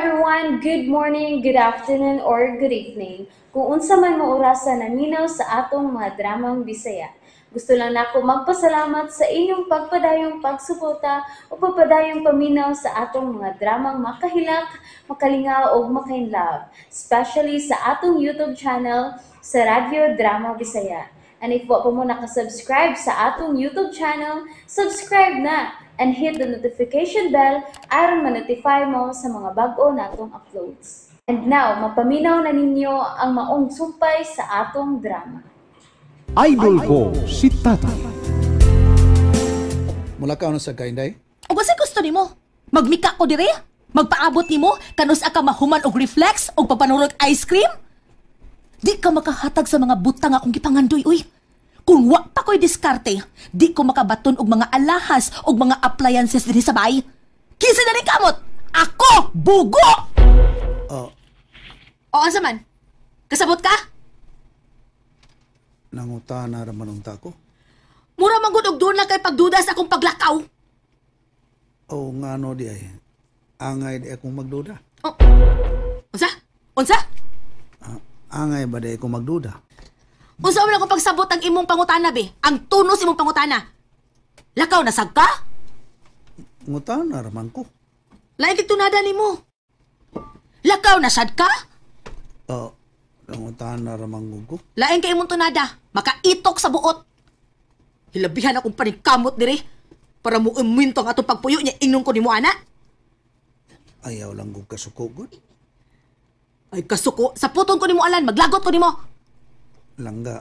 Everyone! Good morning, good afternoon, or good evening. Kung unsa man mo orasa naminaw sa atong mga dramang Bisaya. Gusto lang nako magpasalamat sa inyong pagpadayong pagsuporta o pagpadayong paminaw sa atong mga dramang makahilak, makalingaw ug makainlove, especially sa atong YouTube channel sa Radyo Drama Bisaya. And if wa pa mo nakasubscribe sa atong YouTube channel, subscribe na and hit the notification bell aron ma-notify mo sa mga bag-o natong uploads. And now, mapaminaw na ninyo ang maong sumpay sa atong drama. Idol ko si Tatay. Mula ka ano sa kainday? O basta gusto nimo? Magmika ko dire? Magpaabot nimo kanus ka mahuman og reflex og papanurog ice cream? Di ka makahatag sa mga butang akong gipangandoy, uy. Kung wa pa ko'y diskarte, di ko makabaton og mga alahas og mga appliances dinhi sa bahay. Kinsa na rin kamot? Ako, bugo! Oh. O, ansa man? Kasabot ka? Nangutana raman unta ko. Mura man gud og doon lang kay pagduda sa akong paglakaw. O ngano di ay? Angay di akong magduda. Oh. Unsa? Unsa? Angay ba di akong magduda? Unsa man akong pagsabot ang imong pangutana be? Ang tunos imong pangutana. Lakaw na sad ka? Ngutana raman ko. Lain kay tunada nimo. Lakaw na sad ka? Oh, nangutana raman ko. Lain kay imong tunada, makaitok sa buot. Hilabihan akong paningkamot diri para mo uminto ang atong pagpuyo niya ingnon ko nimo ana. Ayaw lang kong kasuko gud. Ay kasuko, sa puton ko nimo alan, maglagot ko nimo. Langga.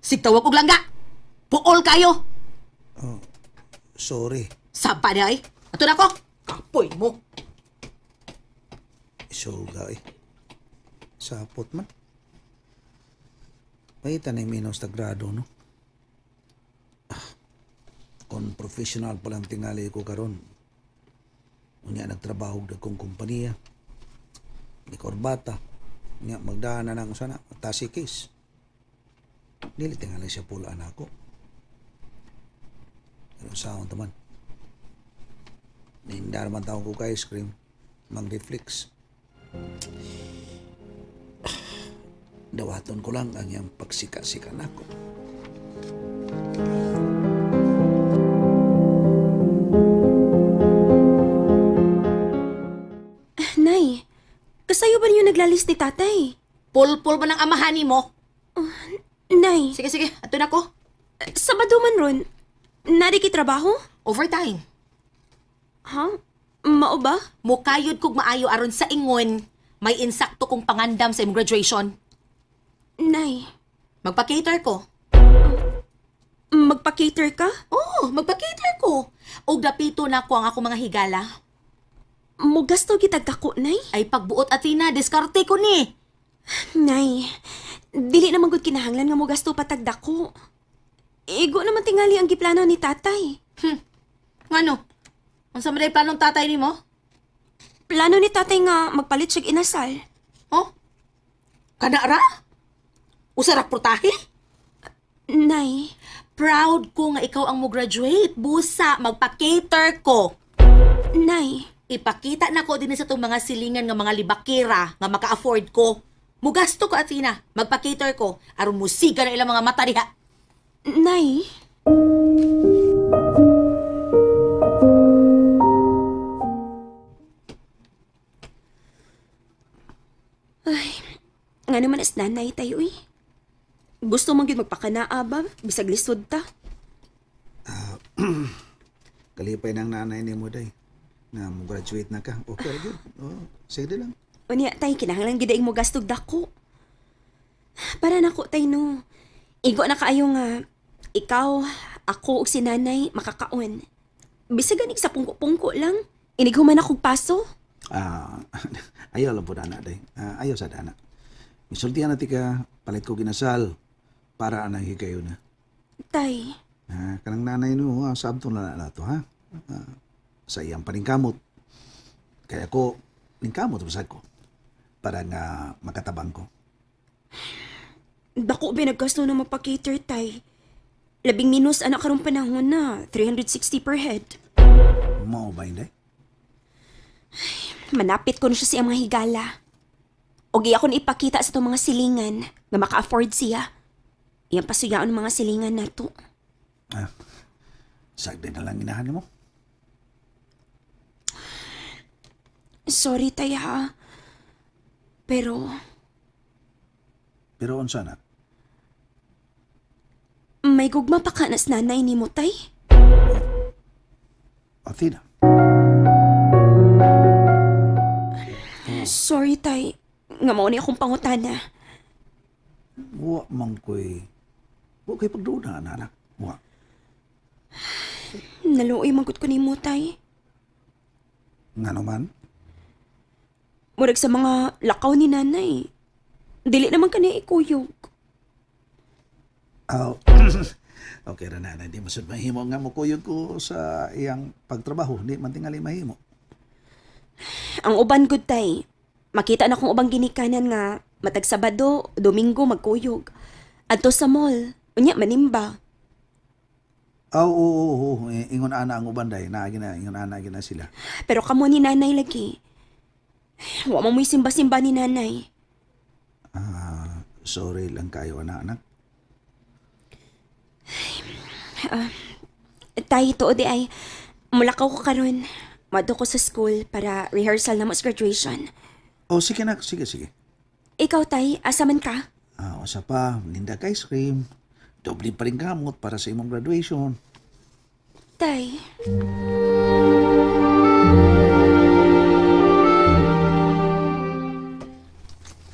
Sigtawag og langga. Puol kayo. Oh, sorry. Sapa di ay. Ato na ko. Kapoy mo. Isuga eh. Sapot man. Paita na yung minus na grado, no? Kung professional palang tingali ko karon. Unya nagtrabaho na kong kumpanya. Ni korbata. Unya magdaan na nang sana. Tasi case. Dili tingali siya pula anak ko. Pero saan taman? Nindar man taong ko ka ice cream. Mang-reflex. Dawaton ko lang ang iyang pagsika-sika nako. Nay, kasayo ba ninyo naglalis ni tatay? Pulpul ba ng amahan ni mo? Nay. Sige, sige. Ato na ko. Sabado man ron. Nari kay trabaho? Overtime. Ha? Mao ba? Mukayod kog maayo aron sa ingon, may insakto kong pangandam sa imong graduation. Nay. Magpa-cater ko. Magpa-cater ka? Oo, magpa-cater ko. Og dapito na ko ang akong mga higala. Mugasto gitag dako, Nay? Ay pagbuot Athena, diskarte ko ni. Nay, dili naman gud kinahanglan nga mugasto patag dako. Igo naman tingali ang giplano ni tatay. Ngano? Unsa man day planong tatay nimo? Plano ni tatay nga magpalit siyag inasal. Oh? Kana ra? Usa ra purtahe? Nay, proud ko nga ikaw ang mo-graduate. Busa, magpa-cater ko. Nay, ipakita na ko din sa itong mga silingan nga mga libakira nga maka-afford ko. Mugasto ko, Athena. Magpa-cater ko. Aron musiga na ilang mga mata diha. Nay. Ay, nga naman as nanay tayo eh. Gusto mong yun magpakanaa ba? Bisag lisod ta. Kalipay ng nanay ni mo, day. Na mo-graduate na ka. Okay, good. Oh, sige lang. Unya, tay, kinahanglan gidaing mo gastog dako. Para nako, tay, no. Igo na kaayo nga, ikaw, ako ug si nanay, makakaon. Bisag ganig sa pungko-pungko lang. Inighuman akong paso. Ayaw lang po dana, day. Ayaw sa dana. Misultihan na tika, palit ko ginasal. Para anang higayon na. Tay. Kanang nanay no, sabto na na to, ha? Sa iyang paningkamot. Kaya ko, ningkamot basag ko. Para nga makatabang ko. Dako ba naggasto na magpa-cater, tay? 10 minus anak karong panahon na, 360 per head. Mao ba, hindi? Ay, Manapit ko na siya sa iyang mga higala. Og iya ko na ipakita sa itong mga silingan nga maka-afford siya. Iyang pasuyaon ang mga silingan nato. Ah, sagdi na lang ginahan mo. Sorry, tay ha. Pero... Pero unsa na? May gugma pa ka na sa nanay ni mo, tay? Athena. Sorry, tay. Nga mao ni akong pangutana. Wa man ko'y... Wa ko'y pagduda, anak. Wa. Naluoy man gud ko nimo, tay. Nga naman? Murag sa mga lakaw ni nanay. Dili naman ka niya ikuyog. Oh. Okay ra nanay, di masud mahimo nga mukuyog ko sa iyang pagtrabaho. Di man tingali mahimo. Ang uban gud, tay. Makita na kong ubang ginikanan nga matag Sabado, Domingo magkuyog. Adto sa mall, unya manimba. Oh, oo, oo. Ingon ana ang uban day, naa gina, ingon ana gina sila. Pero kamo ni nanay lagi. Wa mo mo'y simba-simba ni nanay. Ah, sorry lang kayo, anak. Tay, tuod di ay, mulakaw ko karon. Madto ko sa school para rehearsal na mo sa graduation. Oh, sige na, sige, sige. Ikaw, tay, asa man ka? Ah, usa pa, ninda ka ice cream. Doble pa rin gamot para sa imong graduation. Tay.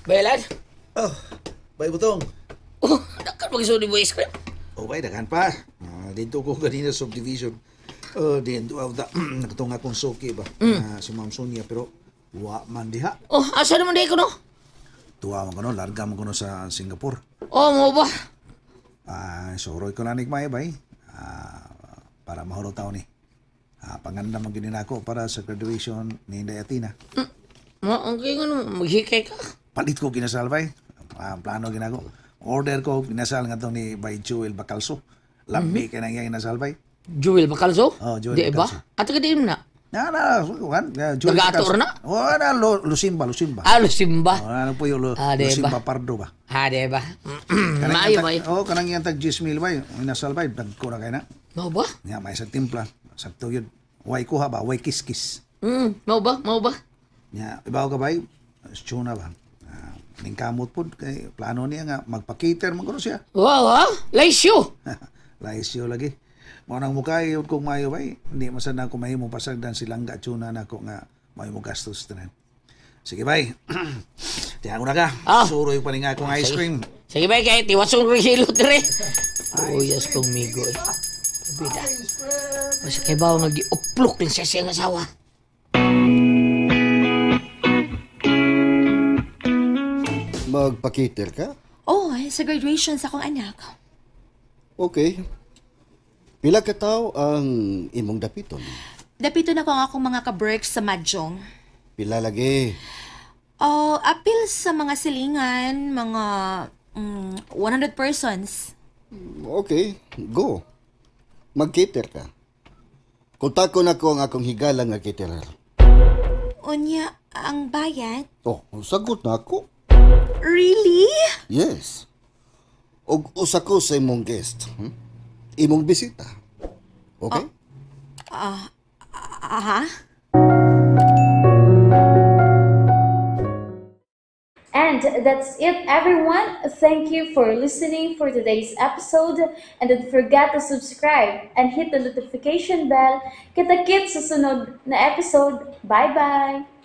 Bayalan? Oh, bay butong. Oh, dakan magisuli mo ice cream. Oh, bay, daghan pa. Dito ko ganina subdivision. Dito nakatong akong suki ba? Si Ma'am Sonia, pero wa man diha. Oh, asa naman di ko no? Tuwa man ko no, larga man ko no sa Singapore. Oh, mo ba? Soroy ko na nigmay, bay. Para mahuro tao ni. Panganda man gyud nako para sa graduation ni Inday Athena. Mo, okay nga no, maghikay ka. Palit ko ginasal, bay. Plano ginako. Order ko ginasal nga to ni Bay Jewel Bacalso. Lambi kay nang iyang ginasal, bay. Jewel Bacalso? Oh, Jewel Di ba? Bacalso. Ato ka di na? Na, kan? Jewel Nag-ator Bacalso. na? Oh, na, Lusimba, Lusimba. Ah, Lusimba. Oh, ano po yung Ah, di Lusimba ba? Pardo ba? Ah, di ba? Maayo, maayo. Oh, kanang iyang tag 10 mil, bay. Inasal, bay. Dagko na kay na. Mao ba? Nga, may sa timpla. Sakto yun. Way kuha ba? Way kiskis. Mao ba? Mao ba? Nga, ibaw ka, bay? Tuna ba? Ningkamot po. Kay plano niya nga, magpa-cater man kuno siya. Wow, ha? Laisyo! Laisyo lagi. Mao nang mukha yun kung mayo bay. Hindi man sana ako mahimo pasagdan silang gatsuna na ako nga mayo mo gastos tanan. Sige bay. Tiyan ko na ka. Ah. Suroy pa ni nga akong ice cream. Sige bay, kay tiwasong rehilo dire. Oh, yes kong migo eh. Bida. Basta kay bawa nga gi-uplok lang siya siyang asawa. Magpakiter ka? Oh, sa graduation sa akong anak. Okay. Pila ka tao ang imong dapiton? Dapiton ako ang akong mga ka-break sa mahjong. Pila lagi? Oh, apil sa mga silingan, mga 100 persons. Okay, go. Mag-cater ka. Kontakon ako ang akong higala nga caterer. Unya, ang bayad? Oh, sagot na ako. Really? Yes. Og usa ko sa imong guest. Imong bisita. Okay? Aha. And that's it, everyone. Thank you for listening for today's episode. And don't forget to subscribe and hit the notification bell. Kita-kits sa sunod na episode. Bye-bye!